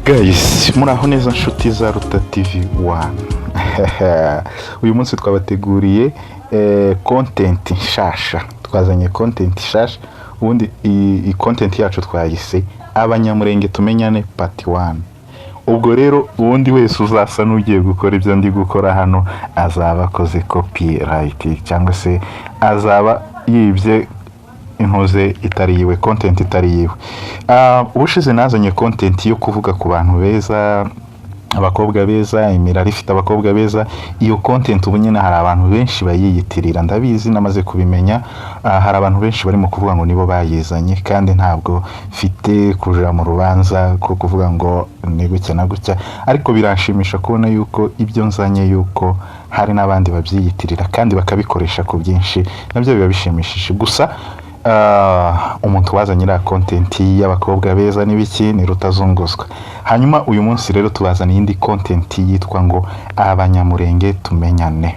Guys, muraho neza nshuti za Ruta TV 1. Uyu munsi twabateguriye content nshasha. Twazanye content nshasha. Ubundi iyi content yacu twayise "Abanyamurenge tumenyane part 1". Ubwo rero ubundi wese uzasa n'ugiye gukora ibyo ndi gukora hano azaba akoze copyright, cyangwa se azaba yibye inkoze itari yiwe, content itari yiwe. Ubushize nazanye content yo kuvuga ku bantu beza, abakobwa beza, imirari ifite abakobwa beza. Iyo content ubu nyine hari abantu benshi bayiyitirira, ndabizi, namaze kubimenya. Hari abantu benshi barimo kuvuga ngo nibo bayizanye, kandi ntabwo mfite kuja mu rubanza ko kuvuga ngo ni gutya na gutya, ariko biranshimisha kubona yuko ibyo nzanye yuko hari n'abandi babyiyitirira kandi bakabikoresha ku byinshi, nabyo biba bishimishije. Gusa umuntu wazanye iriya content y'abakobwa beza n'ibiki ni Rutazunguzwa. Hanyuma uyu munsi rero tubazaniye indi content yitwa ngo "Abanyamurenge tumenyane".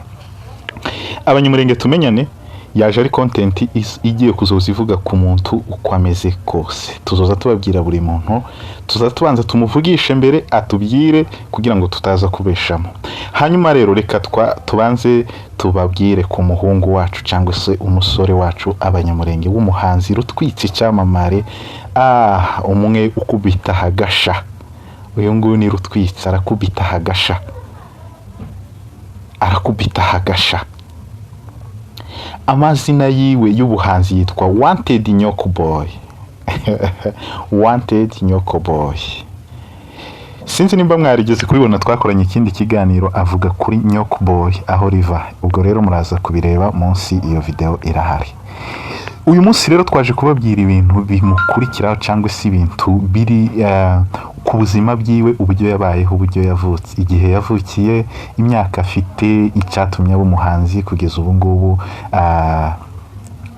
"Abanyamurenge tumenyane" yaje ari content igiye kuzoza ivuga ku muntu uko ameze kose. Tuzoza tubabwira buri muntu, tuza tubanza tumuvugishe mbere atubwire kugira ngo tutaza kubeshamo. Hanyuma rero reka tubanze tubabwire ku muhungu wacu cyangwa se umusore wacu abanyamurenge w'umuhanzi rutwitse, icyamamare, umwe ukubita hagasha. Uyu nguyu ni rutwitse, arakubita hagasha, arakubita hagasha. Amazina yiwe y'ubuhanzi yitwa Wanted Nyoko Boy. Wanted Nyoko Boy, sinzi nimba mwarigeze kubibona, twakoranye ikindi kiganiro avuga kuri Nyoko Boy aho riva. Ubwo rero muraza kubireba munsi, iyo video irahari. Uyu munsi rero twaje kubabwira ibintu bimukurikiraho cyangwa se ibintu biri ku buzima bwiwe, uburyo yabayeho, uburyo yavutse, igihe yavukiye, imyaka afite, icyatumye aba umuhanzi kugeza ubu ngubu,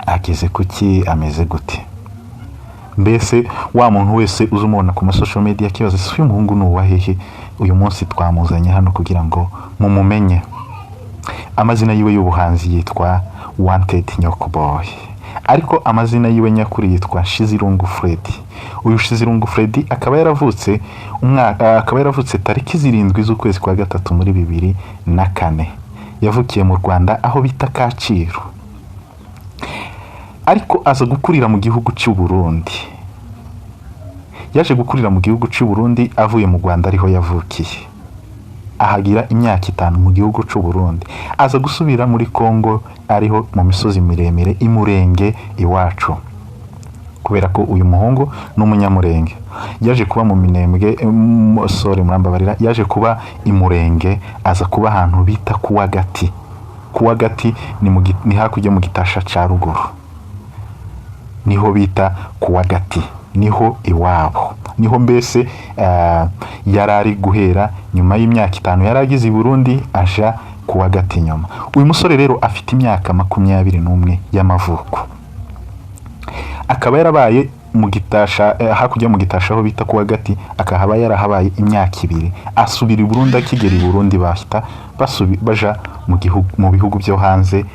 ageze kuki, ameze gute. Mbese wa muntu wese uza umubona ku ma social media akibaza: "Ese uyu muhungu ni uwa hehe?" Uyu munsi twamuzanye hano kugira ngo mumumenye. Amazina yiwe y'ubuhanzi yitwa Wanted Nyoko Boy, ariko amazina yiwe nyakuri yitwa Shizirungu Fred. Uyu Shizirungu Fred akaba yaravutse umwaka, akaba yaravutse tariki 7 z'ukwezi kwa gatatu muri 2004. Yavukiye mu Rwanda aho bita Kacyiru, ariko aza gukurira mu gihugu cy'u Burundi. Yaje gukurira mu gihugu cy'u Burundi avuye mu Rwanda ariho yavukiye, ahagira imyaka 5 mu gihugu cy'u Burundi, aza gusubira muri Kongo ariho mu misozi miremire imurenge iwacu, kubera ko uyu muhungu ni umunyamurenge. Yaje kuba mu Minembwe, sorry, murambabarira, yaje kuba imurenge, aza kuba ahantu bita Kuwagati. Kuwagati ni hakurya mu Gitasha cya ruguru, niho bita Kuwagati, niho iwabo, niho mbese yari ari guhera nyuma y'imyaka 5 yari ageze i Burundi, aja Kuwagati nyuma. Uyu musore rero afite imyaka 21 y'amavuko, akaba yarabaye mu Gitasha, hakurya mu Gitasha aho bita Kuwagati, akahaba yarahabaye imyaka 2, asubira i Burundi. Akigera i Burundi bahita baja mu bihugu byo hanze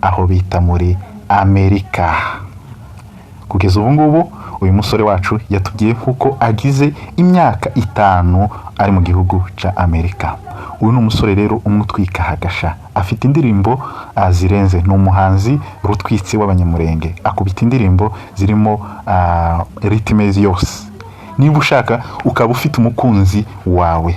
aho bita muri Amerika. Kugeza ubu ngubu uyu musore wacu yatubwiye kuko agize imyaka 5 ari mu gihugu cya Amerika. Uyu ni umusore rero umwe utwika hagasha, afite indirimbo zirenze, ni umuhanzi rutwitse w'abanyamurenge, akubita indirimbo zirimo rythme yose. Niba ushaka, ukaba ufite umukunzi wawe,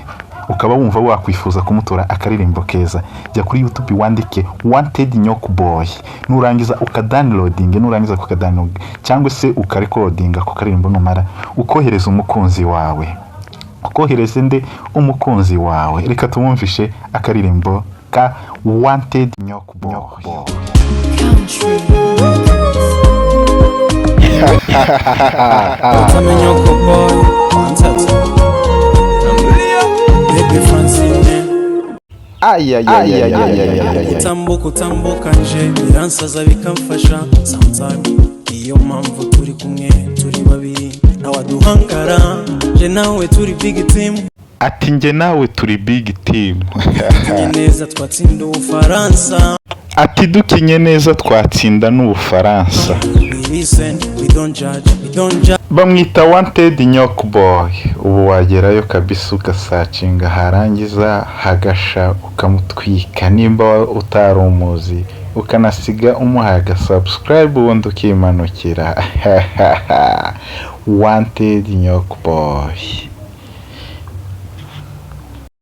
ukaba wumva wakwifuza kumutora akaririmbo keza, jya kuri YouTube wandike Wanted Nyoko Boy, nurangiza ukadownloading, nurangiza kukadownload cyangwa se ukarecordinga ku karirimbo, numara ukohereza umukunzi wawe. Ukohereze nde? Umukunzi wawe. Reka tumwumvishe akaririmbo ka Wanted Nyoko Boy. Country Records. Utamenya ko boy wanted Baby Francine. Ayayayayayayayay. Utambuka utambuka nje biransaza bikamfasha sometime, niyo mpamvu turi kumwe turi babiri ntawaduhankara, je nawe turi big team. Ati: "Njye nawe turi big team." Tujye neza twatsinda Ubufaransa. Ati dukinye neza twatsinda n'Ubufaransa. We listen, we don't judge, we don't judge. Bamwita Wanted Nyok Boy. Ubu wagerayo kabisa ugasearchinga, harangiza hagasha ukamutwika nimba utari umuzi, ukanasiga umuhaye agasubscribe, ubundi ukimanukira. Wanted Nyok Boy.